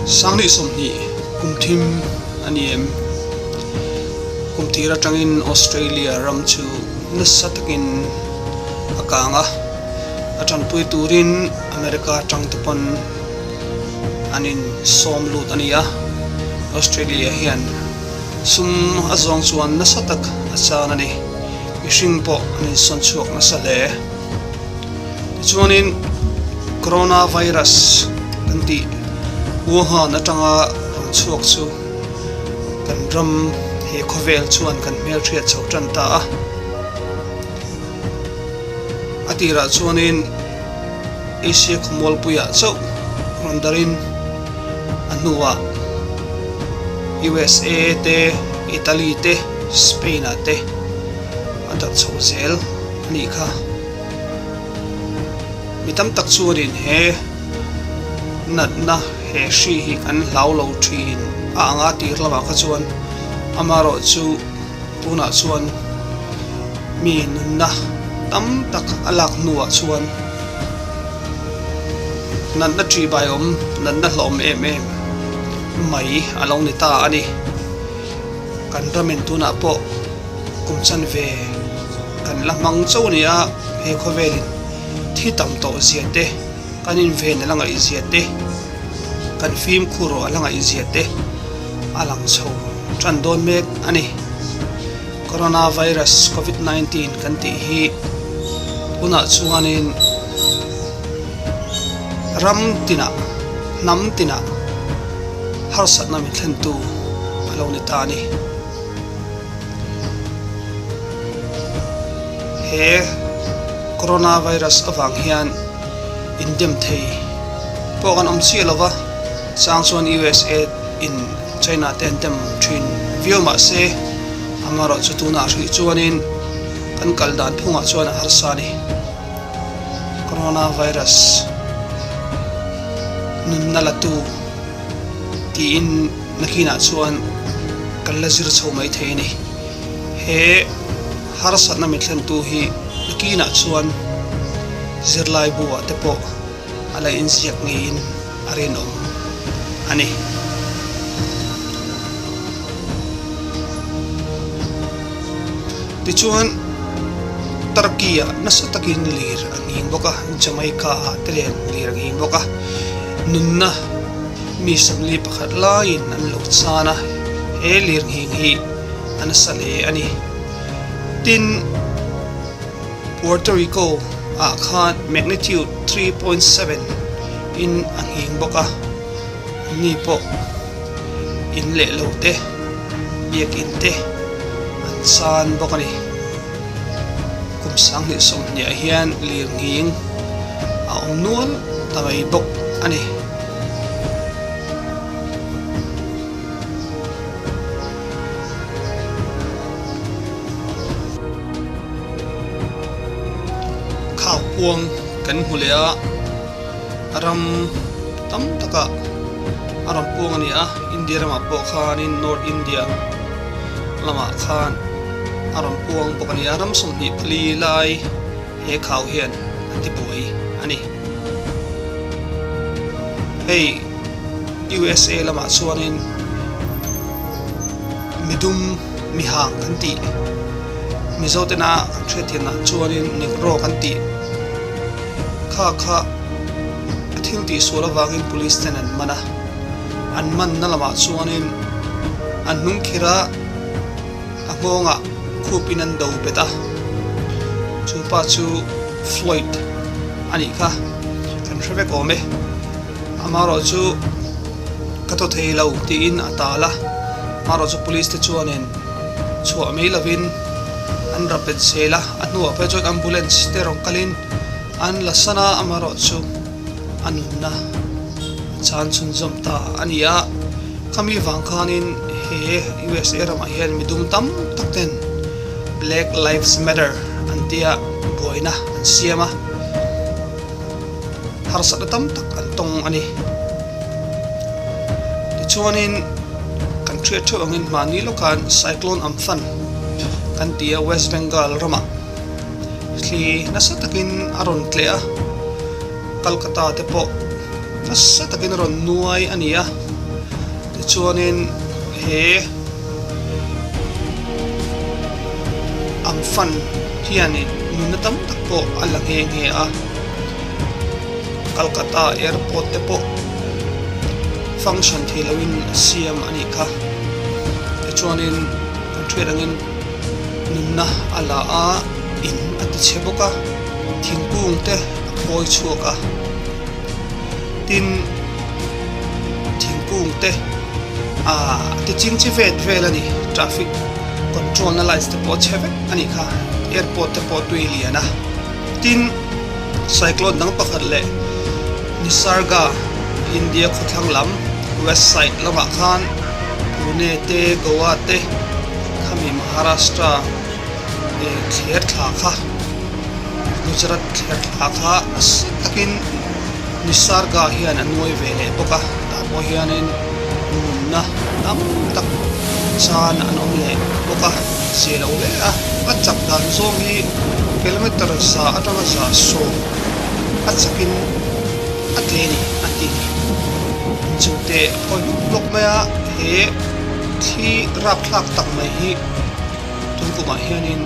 Sanghnih 20 kum thim a ni em? Kum tir atangin Australia ram chu nasa takin a kang a, a tanpui turin America atang te pawn an in sawm lut a ni a, Australia hian sum a zawng chuan nasa tak a chan a ni, mihring pawh an insawn chhuak nasa hle. Tichuanin Corona virus kan tih Wuhan atanga rawn chhuak chu kan ram he khawvel chuan kan hmelhriat chho tan ta a. A tirah chuanin Asia khawmualpuiah chauh rawn darin a hnuah USA te, Italy te, Spain ah te a darh chho zel a nih kha. Mi tam tak chuanin he natna he hri hi kan hlau lo thin a ang a tir lamah kha chuan amaherawh chu tunah chuan mi nunna tam tak a lak hnuah chuan natna ṭih bai awm natna hlawm em em mai a lo ni ta a ni. Kan ramin tunah pawh kum chanve kan la hmang chauh a ni a, he khawvelin thi tam tawh zia te, kan inven a la ngaih zia te, kan fimkhur a la ngaih zia te a lang chho tan dawn mek a ni. Corona virus covid 19 kan tih hi tunah chuanin ram tinah hnam tinah harsatna min thlentu a lo ni ta a ni. He corona virus avang hian indem thei pawh kan awm chiah lo va, chang chuan USA in China te an dem thin viau mah se amaherawh chu tunah hrih chuanin kan kal dan phungah chuan a harsa a ni. Corona virus nunna la tu tiin nakinah chuan kan la zir chho mai thei a ni. He harsatna min thlentu hi nakinah chuan zirlai buah te pawh a la inziak ngeiin a rinawm a ni. Tichuan Turkey ah nasa takin lir a nghing bawk a, Jamaica ah te len lir a nghing bawk a, nunna mi 41 laiin an lo chan a, he lir nghing hi a nasa hle a ni. Tin, Puerto Rico ah khan magnitude 3.7 in a nghing bawk a, anni pawh in leh lo te, biakin te an chan bawk a ni. Kum 2020 ah hian lirnghing a awm nual ta mai bawk a ni. Khau puang kan hmu leh a, ram tam takah a rawn puang a ni a, India ramah pawh khanin North India lamah khan a rawn puang bawk a ni a, ram 24 lai he khau hian a ti buai a ni. Hei USA lamah chuanin midum mihang kan tih Mizo tena kan hriatthiam dan chuanin Negro kan tih kha kha a thil tih sual avangin police ten an man a, an manna lamah chuanin an hnung khir a, a nghawngah khupin an do bet a, chu pa chu Floyd a nih kha kan hre vek awm e, amaherawh chu ka thaw thei lo tiin a tal a, amaherawh chu police te chuanin chhuah mai lovin an rap bet zel a, a hnuah phei chuan ambulance te rawn kalin an la san a, amaherawh chu a nunna a chan chhunzawm ta a ni a, khami vang khanin he USA ramah hian midum tam tak ten Black Lives Matter an tia buaina an siam a, harsatna tam tak an tawng a ni. Tichuanin kan hriat theuh angin mahni lawkah Cyclone Amphan kan ti a West Bengal ramah thli nasa takin a rawn tleh a, Calcutta te pawh nasa takin a rawn nuai a ni a. Tichuanin he Amphan hianin nunna tam tak pawh a la nghe nghe a, Calcutta airport te pawh function thei loin a siam a nih kha. Tichuanin kan hriat angin nunna a la a, in a ti chhe bawk a, thingkung te a phawi chhuak a, tin thingkung te ah ti ching chi vet vel a ni traffic control na lights te pawh a chhe vek a nih kha airport te pawh tui lian a tin cyclone dang pakhat leh Nisarga India khawthlang lam west side lamah khan Pune te Goa te khami Maharashtra eh thler thla kha Gujarat thler thla kha nasa takin Nisarga hian a nuai ve leh bawk a tah pawh hianin nunna tam tak chan an awm leh bawk a zia lo hle a a chak dan zawng hi kilometer za atanga za sawm a chakin a tle a ni an tih ni inchungte a phawi hluk hluk mai a he thli rapthlak tak mai hi. Tun kumah hianin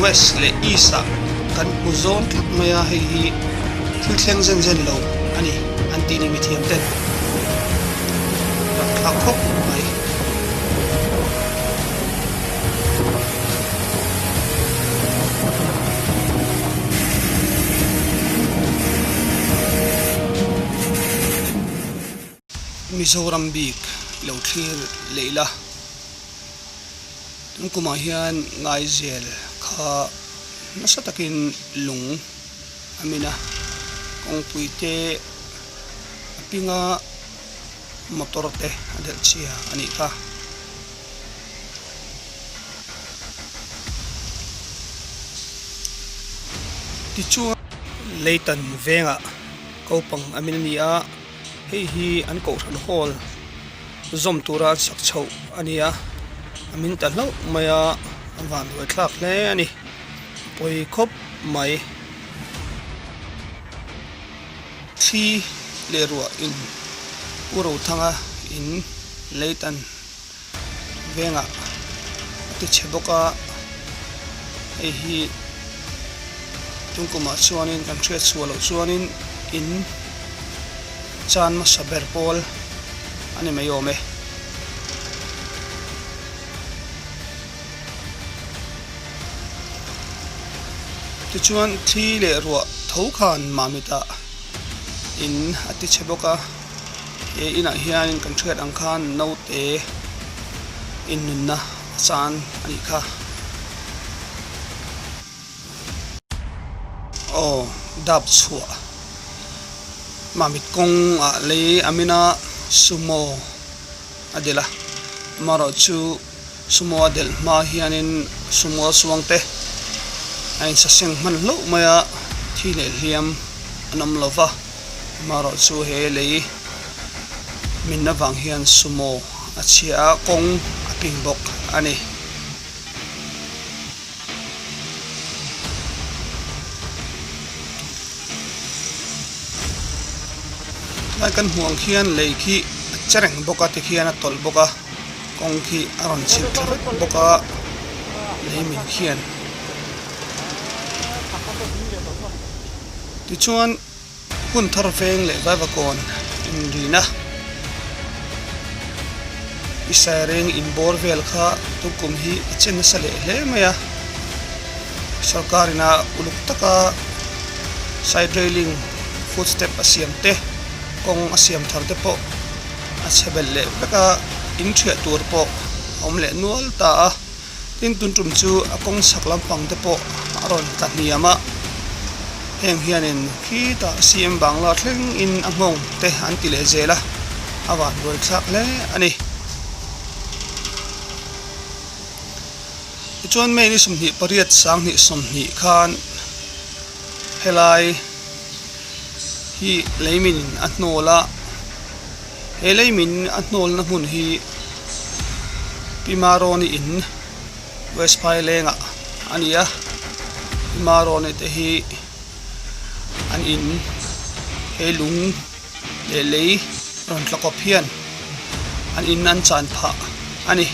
west leh east ah kan hmu zawn tlat mai a, hei hi thil thleng zen zen lo a ni an tih ni mithiam ten rapthlak khawp mai. Mizoram bik lo thlir leh ila. Tun kumah hian Ngaizel kha nasa takin lung a min a, kawngpui te a ping a, motor te a delh chhia a nih kha. Tichuan Leitan vengah kopang a min a ni a, hei hi an kohhran hall. Zawm tura an sak chhoh a ni a, a min ta hlauh mai a, a vanduai thlak hle a ni, a pawi khawp mai. Thli leh ruah in Pu Rothanga in Leitan vengah a ti chhe bawk a, hei hi tung kumah chuanin kan hriat chhuah loh chuanin in. Chan hmasa ber pawl a ni mai awm e. Tichuan thli leh ruah tho khan Mamitah in a ti chhe bawk a, he inah hianin kan hriat ang khan naute innunna a chan a nih kha. Aw dap chhuah mamit kawng ah lei a min a sumo a delh a amaherawh chu sumo a delh hma hianin sumo a chuang te a in saseng hman hlauh mai a thi leh hliam an awm lo va amaherawh chu he lei min avang hian sumo a chhia a kawng a ping bawk a ni. Tlai kan hmuh ang khian lei khi a che reng bawk a tikhian a tawlh bawk a kawng khi a rawn chhilh thla vek bawk a lei min khian tichuan. Hun thar veng leh Vaivakawn inrina i saireng inbawr vel kha tukum hi a che nasa leh hle mai a, sorkar ina uluk taka side railing footstep a siam te kawng a siam thar te pawh a chhe belh leh vek a, in thiah tur pawh a awm leh nual ta a. Tin tun tum chu a kawng chhak lampang te pawh a rawn tla hniam a, heng hianin khitah CM Bangla thleng in a nghawng te an ti leh zel a, a van buai thlak hle a ni. Tichuan May ni 28 2020 khan helai hi leimin a hnawl a. He leimin a hnawlna hmun hi Pi Maroni in West Phailengah a ni a, Pi Maroni te hi an in he lung leh lei rawn tla kawp hian. An in an chan phah a ni.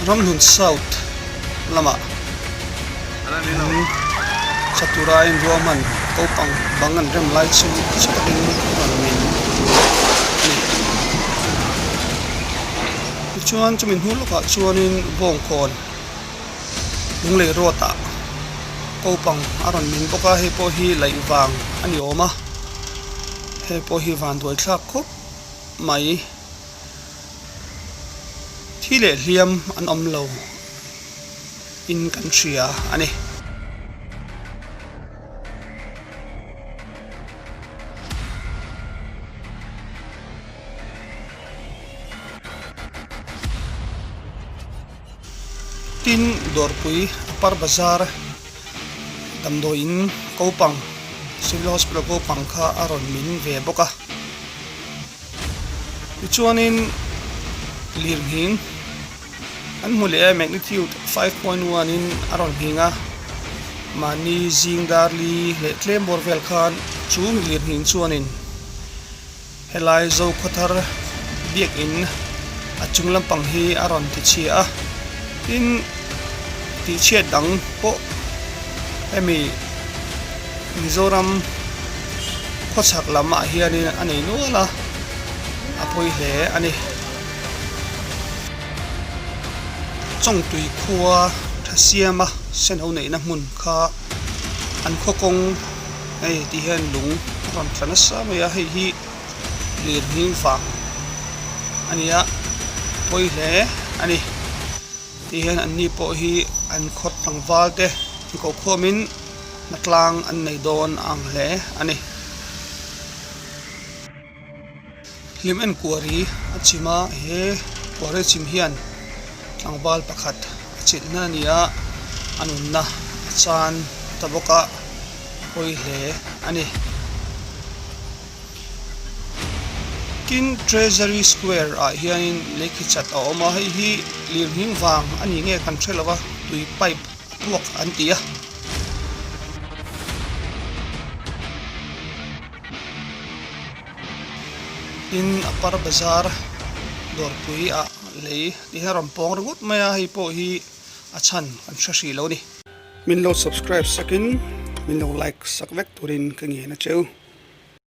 Ramhlun South lamah an chatura in ruahman kopang bang an rem lai chu nasa takin rawn min a ni. Tichuan chumi hnu lawkah chuanin bawngkawn Lunglei road ah kopang a rawn min bawk a hei pawh hi laih vang a ni awm a hei pawh hi vanduai thlak khawp mai thi leh hliam an awm lo in kan hria a ni. Tin, Dawrpui Upper Bazar damdawiin kopang Civil Hospital kopang kha a rawn min ve bawk a. Tichuanin lirnghing an hmu leh a magnitude 5.1 in a rawn nghing a, mahni zing darli leh tlem bawr vel khan chu lirnghing chuanin Helai Zokhawthar biakin a chung lampang hi a rawn ti chhia a, tin tihchhiat dang pawh hemi Mizoram khawchhak lam ah hianin a nei nual a, a pawi hle a ni. Chawngtui khua tha siama senho neihna hmun kha an khaw kawng hei ti hian lung a rawn tla nasa mai a hei hi lirnghing vang a ni a pawi hle a ni ti hian an ni pawh hi an khaw tlangval te inkohkhawm in hnatlang an nei dawn a ang hle a ni. Hlim en kuari a chim a he kuari chim hian tlangval pakhat a chilhna a ni a a nunna a chan ta bawk a a pawi hle a ni. Tin Treasury Square ah hianin leikhi chat a awm a hei hi lirnghing vang a ni nge kan hre lo va tui pipe a puak an ti a. Tin Upper Bazar dawrpui ah lei tih hian a rawn pawng ringawt mai a hei pawh hi a chhan kan hre hrih lo a ni. Min lo subscribe sakin min lo like sak vek turin ka ngen a cheu.